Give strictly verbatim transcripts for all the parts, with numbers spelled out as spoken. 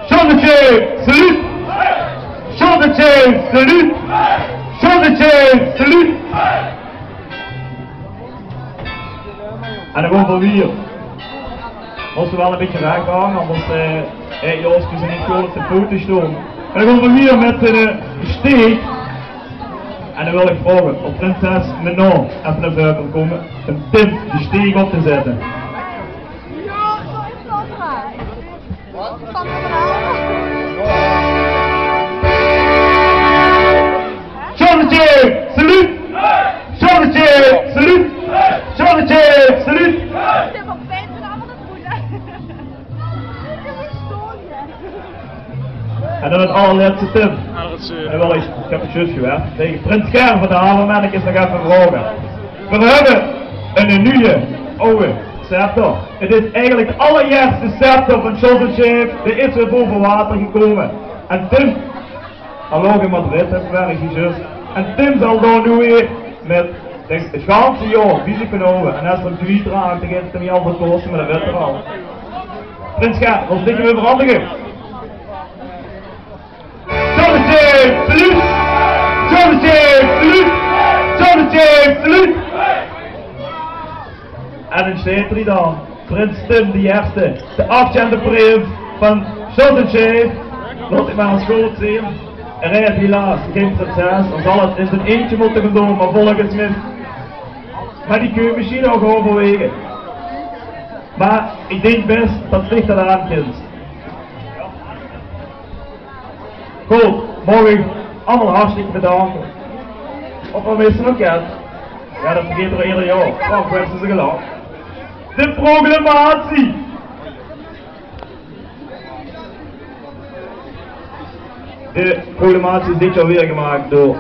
Sjons en Sjeef, salut! Sjons en Sjeef, salut! Sjons en Sjeef, salut! En dan gaon v'r wiejer. Mós se waal e bietje rech hange, angers, eh, eh, Joost, die zien neet good op de pote sjtaon. En dan gaon v'r wiejer mit, eh, de steek. En dan wil ich vraoge of prinses Manon effe nao veure kan kómme óm Tim de steek op te zètte. Sjons en Sjeef, salut! Sjons en Sjeef, salut! Sjons en Sjeef, salut! En dan 't allerlètste, Tim. En wel, ich, ich höb 't zjus gewèt. Taenge prins Ger van de Havermennekes nog effe vraoge. V'r höbbe 'ne nuje, aw scepter. 't Is eigelik de allerierste scepter van Sjons en Sjeef. Dae is weer baove water gekómme. En Tim, hallo, in Madrid höbbe v'r zjus. En Tim zal dao noe weer mit, dink, 't ganse jaor bie zich kinne hawwe. En es 'r 'm kwiet raak, dan geit 't 'm neet al väöl kóste, mer dat weit 'r al. Prins Ger, wils dich 'm euverhandige? Sjons en Sjeef, salut! Sjons en Sjeef, salut! Sjons en Sjeef, salut! En dan sjteit 'r dan, prins Tim de Ierste, de achttiende prins van Sjons en Sjeef. Laot 't mer ins good zeen. 'r Haet helaas gein prinses, 'r zal 't in zien eintje mótte gaon doon, mer volges mich, mer die kóns se mesjien ouch euverwaege. Mer ich dink bès dat dich dat aan kins. Good, maag ich uch allemaol hartstikke bedanke. Of v'r misse nog get? Jao, dat vergaete v'r eder jaor. Oh, v'r höbbe ze gelach. De proclamatie! De proclamatie is dit jaor weer gemaak door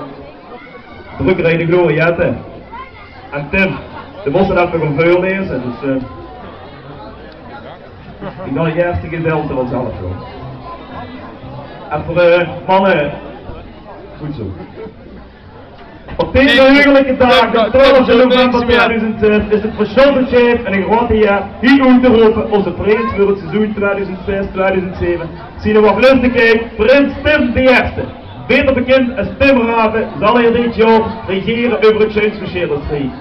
drökkerie De Gloriette. En Tim, de mós 't effe gaon veurlaeze, dus, eh, ich gaon 't ierste gedeilte waal zelf doon. En veur, eh, manne, good zoe. Op dees heugelijke daag, de twelfde november tweeduizend zes, is 't veur Sjons en Sjeef 'n groeate ieër hie oet te rope ózze prins veur 't seizoen tweeduizend zes tweeduizend zeve. Zien waal vlug te kieke, prins Tim de Ierste. Baeter bekind es Tim Raven zal hie dit jaor regere euver 't sjuunsmesjeerderiek.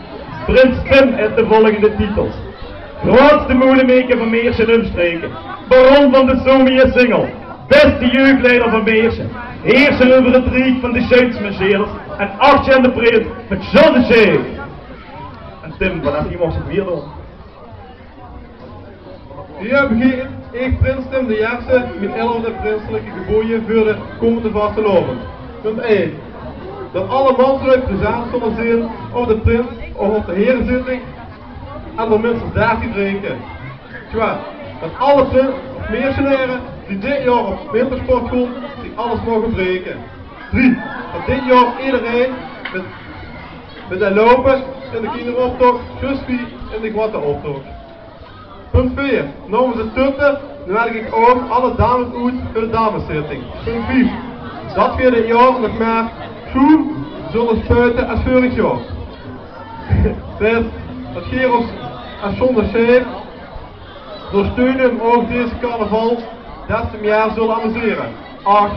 Prins Tim haet de volgende titels: groeatste modemeker van Meersje en umstreke, baron van de Sommier Singel, bèste jeugdleider van Meersje, heerser euver 't riek van de sjuunsmesjeerders en achttiende prins van Sjons en Sjeef. En Tim, vanaaf hie maag se 't weer doon. Hie höb ich, ich, prins Tim de Ierste, mien elfde prinselike geboeje veur de kómmende vastelaovend. Punt ein. Dat alle manslui present zölle zeen op de prins- of op de hierezitting en d'r minstens dertig drinke. Twie. Dat alle prins- of Meersjenere die dit jaor op wintersport kómme, zich alles moge breke. Drie. Dat dit jaor ederein mit, mit de loupe in de kinjeroptoch, zjus wie in de groeate optoch. Punt veer. Naomens de tutte nodig ich ouch alle dames oet veur de dameszitting. Punt vief. Dat veer dit jaor nog mie sjoen zölle spuite es veurig jaor. Zes. Dat geer ós es Sjons en Sjeef door steun en ouch deze carnaval des te mie zölle amusere. Ach.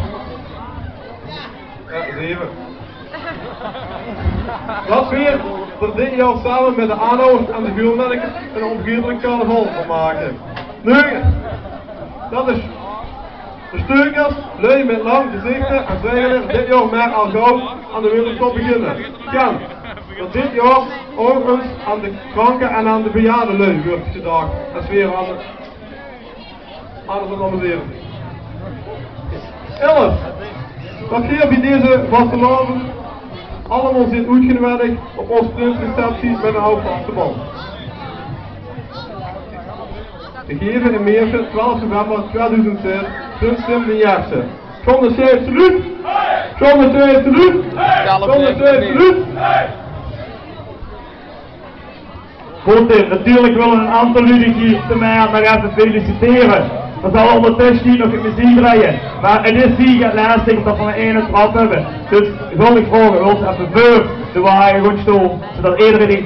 Jao, zeve. Dat veer d'r dit jaor same mit de aanhawwers en de Geulmennekes 'n onvergaetelike carnaval van make. Neuge. Dat is de steukers, lui mit lang gezichte en vrijwilligers, dit jaor mer al gauw aan de wintersport beginne. Tien. Dat dit jaor ouch ins aan de kranke en aan de bejaarde lui wuuert gedach. Es veer aan de aan 't amusere. Elf. Dat geer bie deze vastelaovend allemaol zeet oetgeneudig op ós prinsreceptie mit 'n houp vaste bal. Gegaeve in Meersje, twelf november tweeduizend zes, prins Tim de Ierste. Sjons en Sjeef, salut! Sjons en Sjeef, salut! Sjons en Sjeef, salut! Good, eh, natuurlik wille 'n aantal luuj hie de meier nog effe felicitere. D'r zal óngertösse nog get meziek drejje. Mer 't is hie get lestig det v'r mer eine trap höbbe. Dus wil ich vraoge, wilt geer effe veur de waage gaon staon, zodet ederein